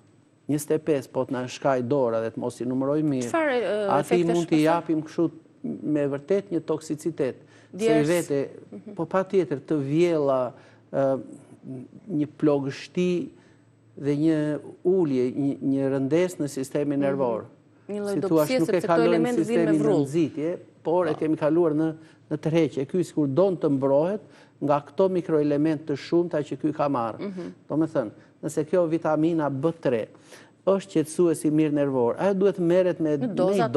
25 po të na shkajë dora dhe të mos i numëroj mirë, atij mund t'i japim kështu me vërtet një toksicitet. Se i vete, mhm. po patjetër të vjella, një plogështi dhe një ulje, një rëndesë në sistemin mhm. nervor. Një lloj dobësie sepse këto elementë vijnë me vrull. Nxitje, por e po. kemi kaluar në në tërheqje. Ky sikur don të mbrohet nga këto mikroelementë të shumta që ky ka marrë. Mm Domethënë, nëse kjo vitamina B3 është qetësues i mirë nervor, ajo duhet të merret me një doza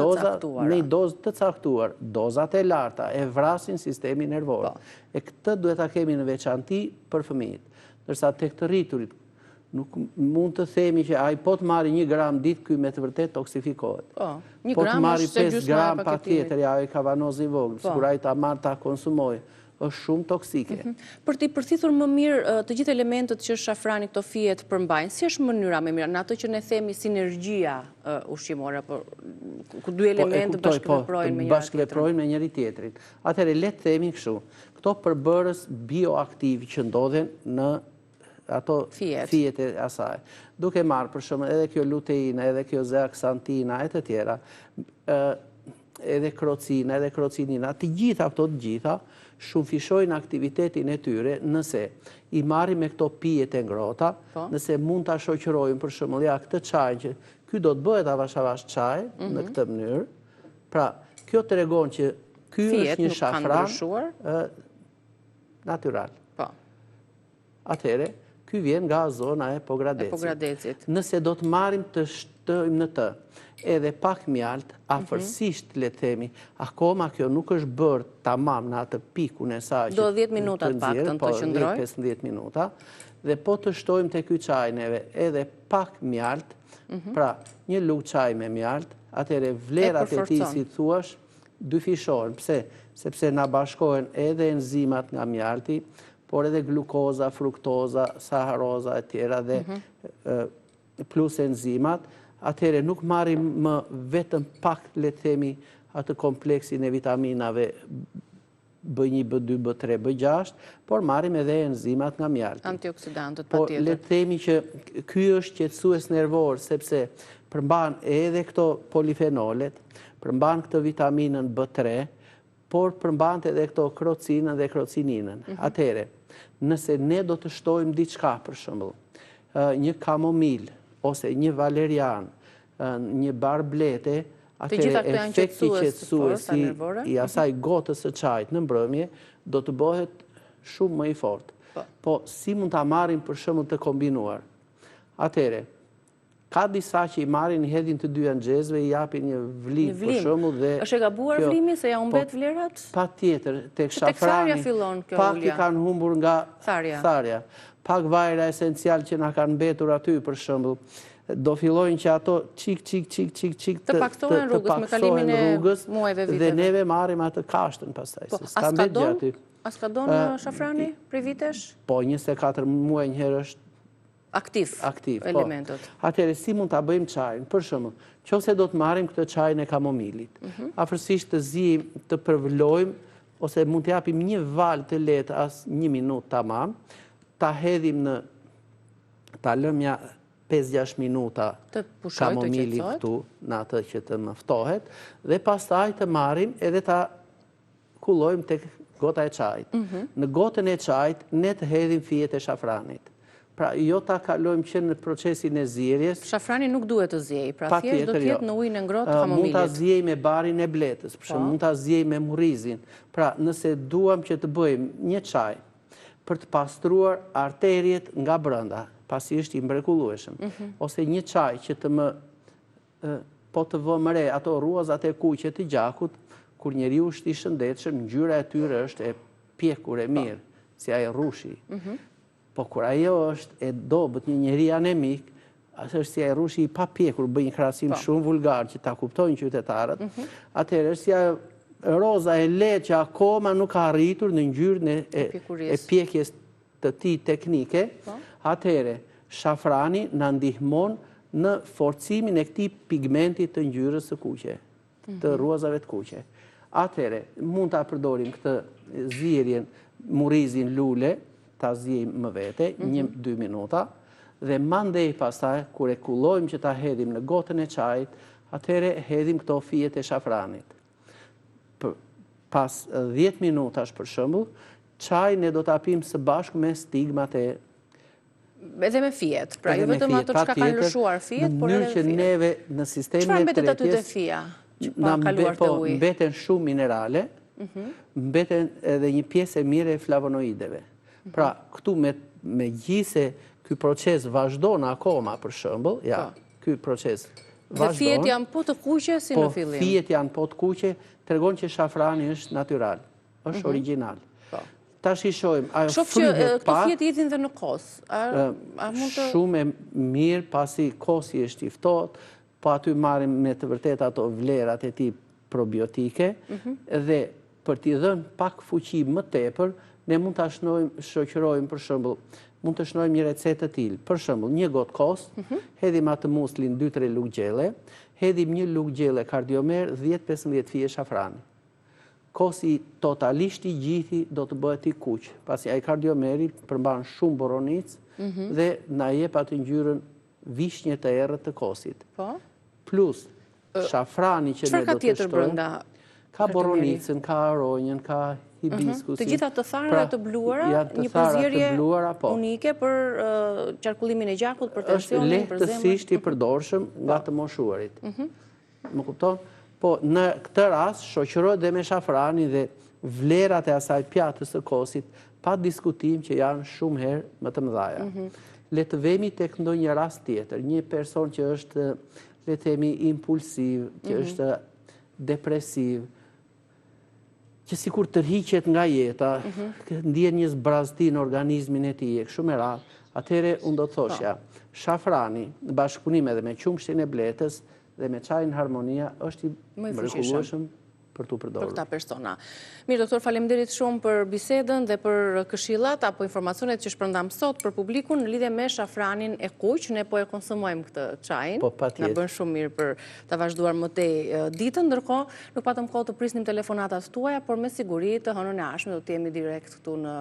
me një dozë të caktuar. Dozat e larta e vrasin sistemin nervor. Po. E këtë duhet ta kemi në veçanti për fëmijët. Ndërsa tek të rriturit, Nuk mund të themi që ai po të marri një gram ditë, ky me të vërtetë toksifikohet. Po, një po gram është se gjysma e gram, patjetër, ja, ai kavanozi i vogël, po. sikur ai ta marrë ta konsumojë, është shumë toksike. Mhm. Për t'i përthithur më mirë të gjithë elementët që shafrani këto fijet përmbajnë, si është mënyra më e mirë, në ato që ne themi sinergjia ushqimore, apo ku dy po, elementë po, bashkëveprojnë me njëri tjetrin? Bashkëveprojnë me njëri tjetrin. Atëherë, le të themi kështu, këto përbërës bioaktivë që ndodhen në ato fijet e asaj. Duke marrë, për shembull, edhe kjo luteina, edhe kjo zeaksantina, e të tjera, edhe krocina, edhe krocinina, të gjitha këto të gjitha, shumëfishojnë aktivitetin e tyre nëse i marrim me këto pijet e ngrohta, po. nëse mund ta shoqërojmë për shembull, ja këtë çaj që ky do të bëhet avash avash çaj në mhm. këtë mënyrë. Pra, kjo tregon që ky është një shafran natyral. Po. Atëherë, ky vjen nga zona e Pogradecit. Pogradecit. Nëse do të marrim të shtojmë në të edhe pak mjaltë, mhm. afërsisht le të themi, akoma kjo nuk është bërë tamam në atë pikun e saj Do 10 minuta të paktën të po, qëndrojë? 15 minuta. Dhe po të shtojmë te ky çaj neve edhe pak mjaltë, mhm. pra një lugë çaj me mjaltë, atëherë vlerat e tij si thuash, dyfishohen. Pse? Sepse na bashkohen edhe enzimat nga mjalti, por edhe glukoza, fruktoza, saharoza e tjera dhe mhm. plus enzimat, atëherë nuk marrim më vetëm pak, le të themi, atë kompleksin e vitaminave B1, B2, B3, B6, por marrim edhe enzimat nga mjalti. Antioksidantët, po, patjetër. Po, le të themi që ky është qetësues nervor, sepse përmban edhe këto polifenolet, përmban këtë vitaminën B3, Por përmbante edhe këto krocinën dhe krocininën. Mhm. Atëherë, nëse ne do të shtojmë diçka, për shembull, një kamomil ose një valerian, një bar blete, atëherë efekti qetësues i asaj gotës së çajit në mbrëmje do të bëhet shumë më i fortë. Po. Po si mund ta marrim për shembull të kombinuar? Atëherë, ka disa që i marrin, i hedhin të dyja në xhezve, i japin një vlim për shembull dhe Është e gabuar vlimi se ia humbet po, vlerat? Patjetër, tek shafrani pak i kanë humbur nga tharja. Pak vajra esencial që na kanë mbetur aty për shembull do fillojnë që ato çik çik çik çik çik të pakësohen rrugës me kalimin e muajve viteve. Dhe neve marrim atë kashtën pastaj, po, se s'ka mbet gjë aty. A skadon shafrani prej vitesh? Po, 24 muaj një herë është aktiv, aktiv po. elementët. Atëherë, si mund ta bëjmë çajin? Për shembull, qoftë se do të marrim këtë çajin e kamomilit, mhm. afërsisht të ziejmë, të përvlojmë, ose mund të japim një valë të lehtë as një minutë tamam, ta hedhim në ta lëmë ja 5-6 minuta kamomili këtu në atë që të më ftohet, dhe pastaj të marrim edhe ta kullojmë tek gota e çajit. Mhm. Në gotën e çajit ne të hedhim fijet e shafranit. Pra, jo ta kalojmë që në procesin e zierjes. Shafrani nuk duhet të ziejë, pra thjesht do të jetë jo. në ujin e ngrohtë të kamomilit. Mund ta ziejmë me barin e bletës, për shembull, po. mund ta ziejmë me murrizin. Pra, nëse duam që të bëjmë një çaj, për të pastruar arteriet nga brenda, pasi është i mrekullueshëm. Mhm. Ose një çaj që të më po të vëmë re ato rruazat e kuqe të gjakut, kur njeriu është i shëndetshëm, ngjyra e tyre është e pjekur e po. mirë, si ai rrushi. Mhm. Po kur ajo është e dobët një njeri anemik, është si ai rrushi i papjekur, bëj një krahasim po. shumë vulgar që ta kuptojnë qytetarët, mhm. atëherë është si ajo roza e lehtë që akoma nuk ka arritur në ngjyrën e pjekjes të tij teknike, po. atëherë shafrani na ndihmon në forcimin e këtij pigmenti të ngjyrës së kuqe. të mhm. rruazave të kuqe. Atëherë, mund ta përdorim këtë zierjen murrizin lule, ta ziejmë më vete, mhm. një, dy minuta, dhe mandej pastaj, kur e kullojmë që ta hedhim në gotën e çajit, atëherë hedhim këto fijet e shafranit. Pas 10 minutash për shembull, çajin ne do ta pimë së bashku me stigmat e Edhe me fijet, pra jo vetëm ato çka kanë lëshuar fijet, por edhe me fijet. Në mënyrë që neve në sistemin e tretjes... Çfarë mbetet aty te fija, që pa kaluar te po, uji? Mbeten shumë minerale, mhm. mbeten edhe një pjesë e mirë e flavonoideve. Mhm. Pra, këtu megjithëse ky proces vazhdon akoma, për shembull, ja, po. ky proces vazhdon. Dhe fijet janë po të kuqe si në po, fillim. fijet janë po të kuqe, tregon që shafrani është natyral. është mhm. origjinal. Po. Tash i shohim, ajo fryhet pak... Shoh që këto fijet hidhen dhe në kos. Shumë e mirë, pasi kosi është i ftohtë, po aty marrim me të vërtetë ato vlerat e tij probiotike, mhm. dhe për t'i dhënë pak fuqi më tepër, ne mund ta shnojmë, shoqërojmë për shembull, mund të shnojmë një recetë të tillë. Për shembull, një gotë kos, mhm. hedhim atë muslin 2-3 lugë gjelle, hedhim një lugë gjelle kardiomer, 10-15 fije shafrani. Kosi totalisht i gjithi do të bëhet i kuq, pasi ai kardiomeri përmban shumë boronicë mhm. dhe na jep atë ngjyrën vishnje të errët të kosit. Po? Plus, shafrani që ne do të shtojmë, ka boronicën, ka aronjën, ka mhm. hibiskusin. Të gjitha të thara pra, të bluara, një përzierje po. unike për qarkullimin e gjakut, për tensionin, për zemrën. Është lehtësisht i përdorshëm nga po. të moshuarit. Mhm. Më kupton? Po në këtë rast shoqërohet dhe me shafranin dhe vlerat e asaj pjatës së kosit pa diskutim që janë shumë herë më të mëdhaja. Mhm. Le të vemi tek ndonjë rast tjetër, një person që është, le të themi, impulsiv, që mhm. është depresiv, që sikur tërhiqet nga jeta, mhm. ndien një zbrazëti në organizmin e tij, e kështu me radhë, atëherë unë do të thoshja, po. shafrani, në bashkëpunim edhe me qumështin e bletës dhe me çajin Harmonia, është i mrekullueshëm për t'u përdorur. Për këta persona. Mirë, doktor, faleminderit shumë për bisedën dhe për këshillat apo informacionet që shpërndamë sot për publikun në lidhje me shafranin e kuq. Ne po e konsumojmë këtë çajin. Po, patjetër. Na bën shumë mirë për ta vazhduar më tej ditën, ndërkohë nuk patëm kohë të prisnim telefonatat tuaja, por me siguri të hënën e ardhshme do të jemi direkt këtu në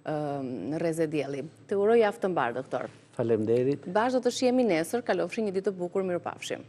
në Rreze Dielli. Të uroj javë të mbarë, doktor. Faleminderit. Bashkë do të shihemi nesër, kalofshi një ditë të bukur, mirupafshim.